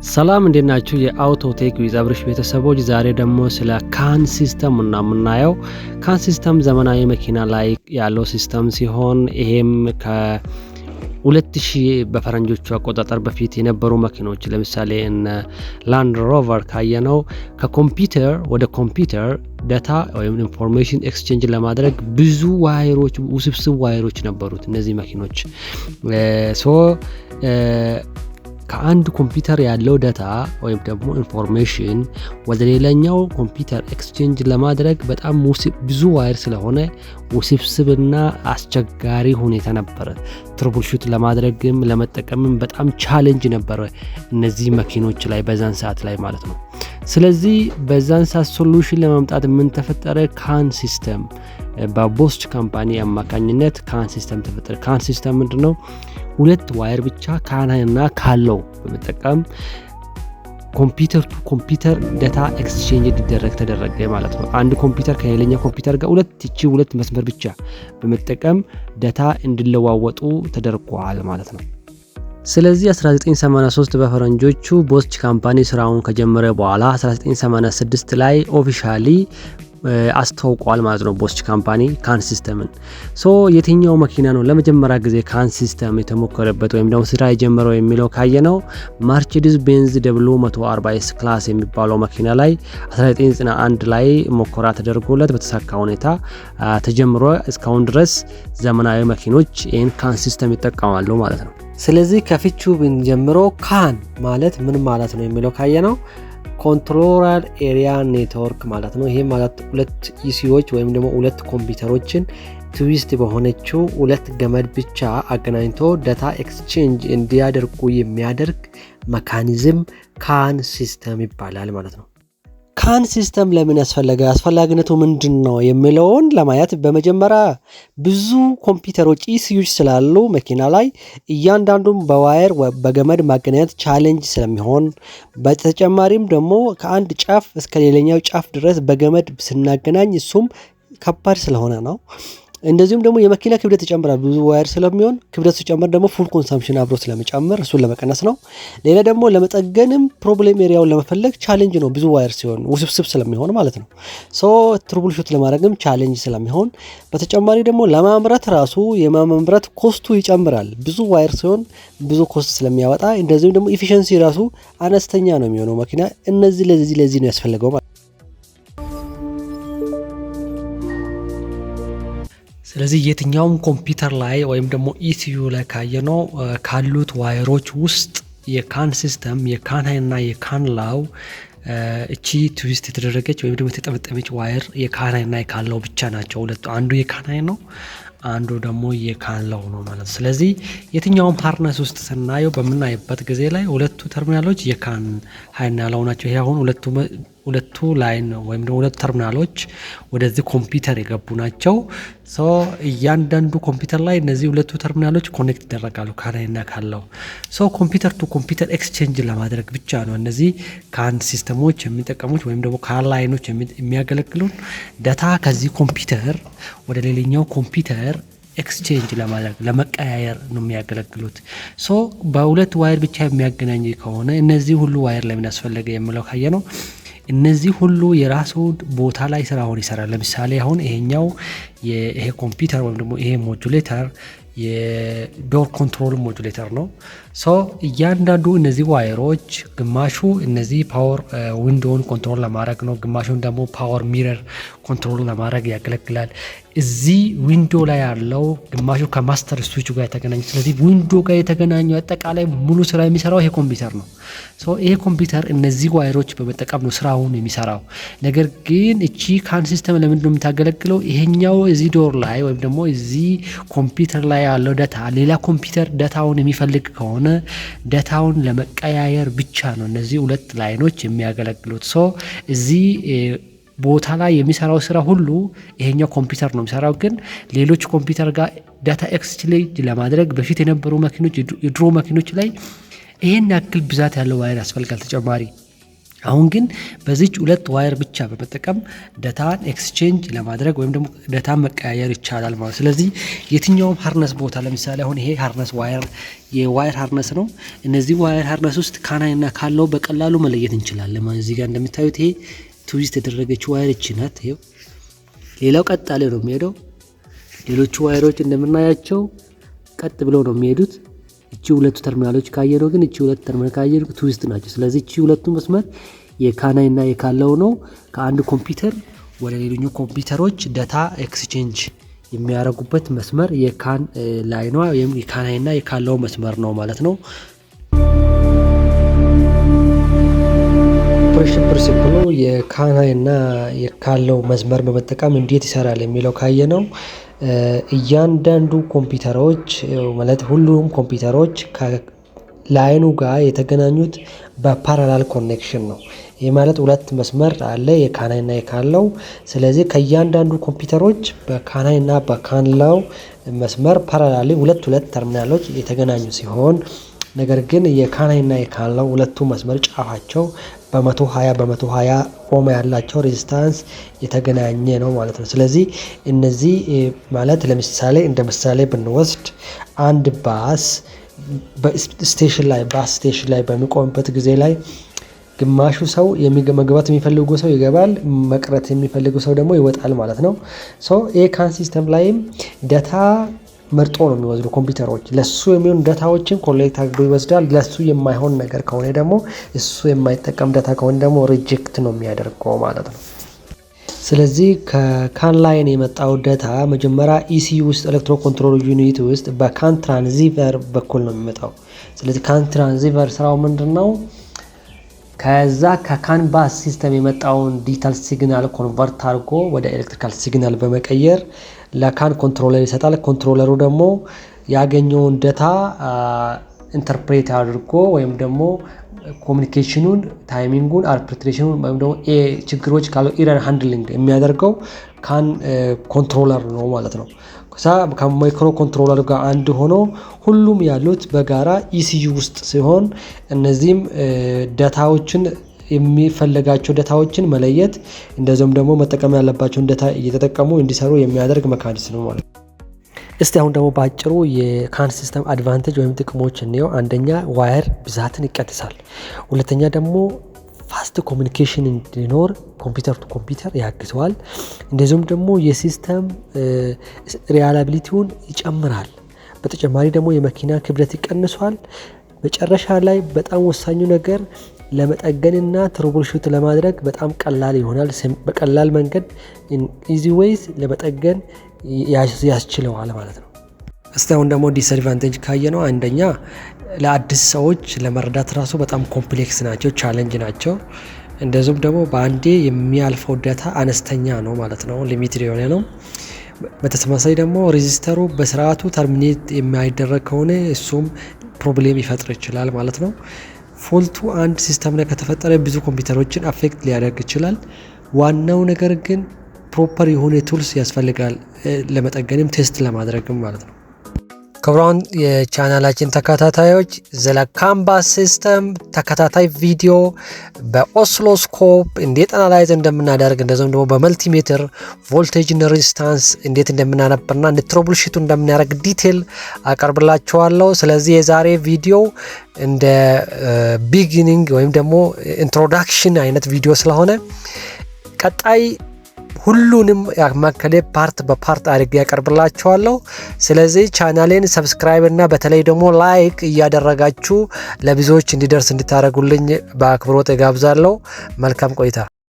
ሰላም፣ እንዴት ናችሁ? የ Auto Tech with አብርሽ ቤተሰቦች፣ ዛሬ ደግሞ ስለ CAN system ነው የምናየው። CAN system ዘመናዊ መኪና ላይ ያለው system ሲሆን ይሄም ከ2000 በፈረንጆቹ አቆጣጠር በፊት የነበሩ መኪኖች፣ ለምሳሌ እነ Land Rover ካየነው፣ ከኮምፒውተር ወደ ኮምፒውተር data ወይም information exchange ለማድረግ ብዙ wire ኦች፣ ውስብስብ wire ኦች ነበሩት እነዚህ መኪኖች። So ከአንድ ኮምፒውተር ያለው data ወይም ደግሞ information ወደ ሌላኛው ኮምፒውተር exchange ለማድረግ በጣም ብዙ wire ስለሆነ ውስብስብና አስቸጋሪ ሁኔታ ነበረ። Troubleshoot ለማድረግም ለመጠቀምም በጣም challenge ነበረ እነዚህ መኪኖች ላይ በዛን ሰዓት ላይ ማለት ነው። ስለዚህ በዛን ሰዓት solution ለማምጣት ምን ተፈጠረ? CAN system በ Bosch company አማካኝነት CAN system ተፈጠረ። CAN system ምንድን ነው? ሁለት wire ብቻ CAN high እና CAN low በመጠቀም computer to computer data exchange እንዲደረግ ተደረገ ማለት ነው። አንድ ኮምፒውተር ከሌላኛው ኮምፒውተር ጋር ሁለት እቺ ሁለት መስመር ብቻ በመጠቀም data እንዲለዋወጡ ተደርጓል ማለት ነው። ስለዚህ 1983 በፈረንጆቹ Bosch company ስራውን ከጀመረ በኋላ 1986 ላይ officially አስተዋውቋል ማለት ነው Bosch company CAN system ን። So የትኛው መኪና ነው ለመጀመሪያ ጊዜ CAN system የተሞከረበት ወይም ደግሞ ስራ የጀመረው የሚለው ካየነው Mercedes Benz W 140 S Class የሚባለው መኪና ላይ 1991 ላይ ሙከራ ተደርጎለት በተሳካ ሁኔታ ተጀምሮ እስካሁን ድረስ ዘመናዊ መኪኖች ይህን CAN system ይጠቀማሉ ማለት ነው። ስለዚህ ከፍቺው ብንጀምሮ CAN ማለት ምን ማለት ነው የሚለው ካየነው control area network ማለት ነው። ይሄ ማለት ሁለት ECU ዎች ወይም ደግሞ ሁለት ኮምፒውተሮችን twist በሆነችው ሁለት ገመድ ብቻ አገናኝቶ data exchange እንዲያደርጉ የሚያደርግ mechanism CAN system ይባላል ማለት ነው። CAN system ለምን ያስፈለገ፣ አስፈላጊነቱ ምንድን ነው የሚለውን ለማየት በመጀመሪያ ብዙ ኮምፒውተሮች፣ ECU ዎች ስላሉ መኪና ላይ እያንዳንዱን በ wire በገመድ ማገናኘት challenge ስለሚሆን፣ በተጨማሪም ደግሞ ከአንድ ጫፍ እስከ ሌላኛው ጫፍ ድረስ በገመድ ስናገናኝ እሱም ከባድ ስለሆነ ነው። እንደዚሁም ደግሞ የመኪና ክብደት ይጨምራል። ብዙ wire ስለሚሆን ክብደት ሲጨምር ደግሞ fuel consumption አብሮ ስለሚጨምር እሱን ለመቀነስ ነው። ሌላ ደግሞ ለመጠገንም problem area ውን ለመፈለግ challenge ነው፣ ብዙ wire ሲሆን ውስብስብ ስለሚሆን ማለት ነው። So troubleshoot ለማድረግም challenge ስለሚሆን፣ በተጨማሪ ደግሞ ለማምረት ራሱ የማምረት cost ኡ ይጨምራል። ብዙ wire ሲሆን ብዙ cost ስለሚያወጣ፣ እንደዚሁም ደግሞ efficiency ራሱ አነስተኛ ነው የሚሆነው መኪና። እነዚህ ለዚህ ለዚህ ነው ያስፈለገው ማለት። ስለዚህ የትኛውም ኮምፒውተር ላይ ወይም ደግሞ ECU ላይ ካየነው ካሉት wire ኦች ውስጥ የ CAN system የ CAN high እና የ CAN low፣ እቺ twist የተደረገች ወይም ደግሞ የተጠመጠመች wire የ CAN high እና የ CAN low ብቻ ናቸው። ሁለቱ፣ አንዱ የ CAN high ነው፣ አንዱ ደግሞ የ CAN low ነው ማለት ነው። ስለዚህ የትኛውም harness ውስጥ ስናየው በምናይበት ጊዜ ላይ ሁለቱ ተርሚናሎች የ CAN high ና low ናቸው። ይሄ አሁን ሁለቱ line ወይም ደግሞ ሁለቱ ተርሚናሎች ወደዚህ ኮምፒውተር የገቡ ናቸው። So እያንዳንዱ ኮምፒውተር ላይ እነዚህ ሁለቱ terminal ኦች connect ይደረጋሉ CAN high ና CAN low። So computer to computer exchange ለማድረግ ብቻ ነው እነዚህ CAN system ኦች የሚጠቀሙት ወይም ደግሞ CAN line ኦች የሚያገለግሉን። Data ከዚህ ኮምፒውተር ወደ ሌላኛው ኮምፒውተር exchange ለማድረግ፣ ለመቀያየር ነው የሚያገለግሉት። So በሁለት wire ብቻ የሚያገናኝ ከሆነ እነዚህ ሁሉ wire ለምን ያስፈለገ የሚለው ካየነው እነዚህ ሁሉ የራሱ ቦታ ላይ ስራውን ይሰራል። ለምሳሌ አሁን ይሄኛው ይሄ ኮምፒውተር ወይም ደግሞ ይሄ modulator የ door control modulator ነው። So እያንዳንዱ እነዚህ wire ኦች ግማሹ እነዚህ power window ውን control ለማድረግ ነው፣ ግማሹን ደግሞ power mirror control ለማድረግ ያገለግላል። እዚህ window ላይ ያለው ግማሹ ከ master switch ጋር የተገናኘ፣ ስለዚህ window ጋር የተገናኘው አጠቃላይ ሙሉ ስራ የሚሰራው ይሄ ኮምፒውተር ነው። So ይሄ ኮምፒውተር እነዚህ wire ኦች በመጠቀም ነው ስራውን የሚሰራው። ነገር ግን እቺ CAN system ለምንድን ነው የምታገለግለው? ይሄኛው እዚህ door ላይ ወይም ደግሞ እዚህ ኮምፒውተር ላይ ያለው data ሌላ ኮምፒውተር data ውን የሚፈልግ ከሆነ data ውን ለመቀያየር ብቻ ነው እነዚህ ሁለት line ኦች የሚያገለግሉት። So እዚህ ቦታ ላይ የሚሰራው ስራ ሁሉ ይሄኛው ኮምፒውተር ነው የሚሰራው። ግን ሌሎች ኮምፒውተር ጋር data exchange ለማድረግ በፊት የነበሩ መኪኖች፣ የድሮ መኪኖች ላይ ይሄን ያክል ብዛት ያለው wire ያስፈልጋል ተጨማሪ። አሁን ግን በዚች ሁለት wire ብቻ በመጠቀም data ን exchange ለማድረግ ወይም ደግሞ data ን መቀያየር ይቻላል ማለት። ስለዚህ የትኛውም harness ቦታ፣ ለምሳሌ አሁን ይሄ harness wire የ wire harness ነው። እነዚህ wire harness ውስጥ CAN high እና CAN low በቀላሉ መለየት እንችላለን ማለት። እዚህ ጋር እንደምታዩት ይሄ twist የተደረገችው wire እቺ ናት። ይሄው ሌላው ቀጥ ያለ ነው የሚሄደው። ሌሎቹ wire ኦች እንደምናያቸው ቀጥ ብለው ነው የሚሄዱት። እቺ ሁለቱ ተርሚናሎች ካየነው ግን፣ እቺ ሁለቱ ተርሚናል ካየነው twist ናቸው። ስለዚህ እቺ ሁለቱ መስመር የ CAN high እና የ CAN low ነው። ከአንድ ኮምፒውተር ወደ ሌሎኛው ኮምፒውተሮች data exchange የሚያደርጉበት መስመር የ CAN line ኗ ወይም የ CAN high እና የ CAN low መስመር ነው ማለት ነው። Operation principle ኡ የ CAN high እና የ CAN low መስመር በመጠቀም እንዴት ይሰራል የሚለው ካየነው፣ እያንዳንዱ ኮምፒውተሮች፣ ማለት ሁሉም ኮምፒውተሮች line ኑ ጋር የተገናኙት በ parallel connection ነው። ይህ ማለት ሁለት መስመር አለ፣ የካናይ እና የካለው። ስለዚህ ከእያንዳንዱ ኮምፒውተሮች በ CAN high እና በ CAN low መስመር parallel ሁለት ሁለት ተርሚናሎች የተገናኙ ሲሆን፣ ነገር ግን የ CAN high እና የ CAN low ሁለቱ መስመር ጫፋቸው በ120 በ120 ohm ያላቸው resistance የተገናኘ ነው ማለት ነው። ስለዚህ እነዚህ ማለት ለምሳሌ እንደ ምሳሌ ብንወስድ አንድ ባስ በ station ላይ፣ bus station ላይ በሚቆምበት ጊዜ ላይ ግማሹ ሰው መግባት የሚፈልጉ ሰው ይገባል፣ መቅረት የሚፈልጉ ሰው ደግሞ ይወጣል ማለት ነው። So ይሄ CAN system ላይም data መርጦ ነው የሚወስዱ። ኮምፒውተሮች ለሱ የሚሆን data ዎችን collect አድርጎ ይወስዳል። ለሱ የማይሆን ነገር ከሆነ ደግሞ፣ እሱ የማይጠቀም data ከሆነ ደግሞ reject ነው የሚያደርገው ማለት ነው። ስለዚህ ከ CAN line የመጣው data መጀመሪያ ECU ውስጥ፣ electro control unit ውስጥ በ CAN transceiver በኩል ነው የሚመጣው። ስለዚህ CAN transceiver ስራው ምንድን ነው? ከዛ ከ CAN bus system የመጣውን digital signal convert አድርጎ ወደ electrical signal በመቀየር ለ CAN controller ይሰጣል። Controller ኡ ደግሞ ያገኘውን data interpret አድርጎ ወይም ደግሞ communication ኑን፣ timing ኡን፣ arbitration ኑን ወይም ደግሞ ችግሮች ካሉ error handling የሚያደርገው CAN controller ነው ማለት ነው። ከዛ ከ microcontroller ጋር አንድ ሆኖ ሁሉም ያሉት በጋራ ECU ውስጥ ሲሆን፣ እነዚህም data ዎችን፣ የሚፈለጋቸው data ዎችን መለየት፣ እንደዚሁም ደግሞ መጠቀም ያለባቸውን data እየተጠቀሙ እንዲሰሩ የሚያደርግ mechanism ነው ማለት ነው። እስቲ አሁን ደግሞ በአጭሩ የ CAN system advantage ወይም ጥቅሞች እንየው። አንደኛ wire ብዛትን ይቀንሳል። ሁለተኛ ደግሞ fast communication እንዲኖር computer to computer ያግዘዋል። እንደዚሁም ደግሞ የ system reliability ውን ይጨምራል። በተጨማሪ ደግሞ የመኪና ክብደት ይቀንሷል። መጨረሻ ላይ በጣም ወሳኙ ነገር ለመጠገንና troubleshoot ለማድረግ በጣም ቀላል ይሆናል። በቀላል መንገድ፣ easy ways ለመጠገን ያስችለዋል ማለት ነው። እስቲ አሁን ደግሞ disadvantage ካየነው፣ አንደኛ ለአዲስ ሰዎች ለመረዳት ራሱ በጣም complex ናቸው፣ challenge ናቸው። እንደዚሁም ደግሞ በአንዴ የሚያልፈው data አነስተኛ ነው ማለት ነው፣ limited የሆነ ነው። በተመሳሳይ ደግሞ resistor ኡ በስርዓቱ terminate የማይደረግ ከሆነ እሱም problem ሊፈጥር ይችላል ማለት ነው። Fault ኡ አንድ system ላይ ከተፈጠረ ብዙ ኮምፒውተሮችን affect ሊያደርግ ይችላል። ዋናው ነገር ግን proper የሆነ tools ያስፈልጋል ለመጠገንም test ለማድረግም ማለት ነው። ክቡራን የቻናላችን ተከታታዮች፣ ስለ CAN bus system ተከታታይ ቪዲዮ በ oscilloscope እንዴት analyze እንደምናደርግ፣ እንደዚሁም ደግሞ በ multimeter voltage እና resistance እንዴት እንደምናነብና እንዴት troubleshoot እንደምናደርግ detail አቀርብላችኋለሁ። ስለዚህ የዛሬ ቪዲዮ እንደ beginning ወይም ደግሞ introduction አይነት ቪዲዮ ስለሆነ ቀጣይ ሁሉንም ያማከለ part በ part አድርጌ ያቀርብላችኋለሁ። ስለዚህ ቻናሌን subscribe እና በተለይ ደግሞ like እያደረጋችሁ ለብዙዎች እንዲደርስ እንድታደርጉልኝ በአክብሮት እጋብዛለሁ። መልካም ቆይታ።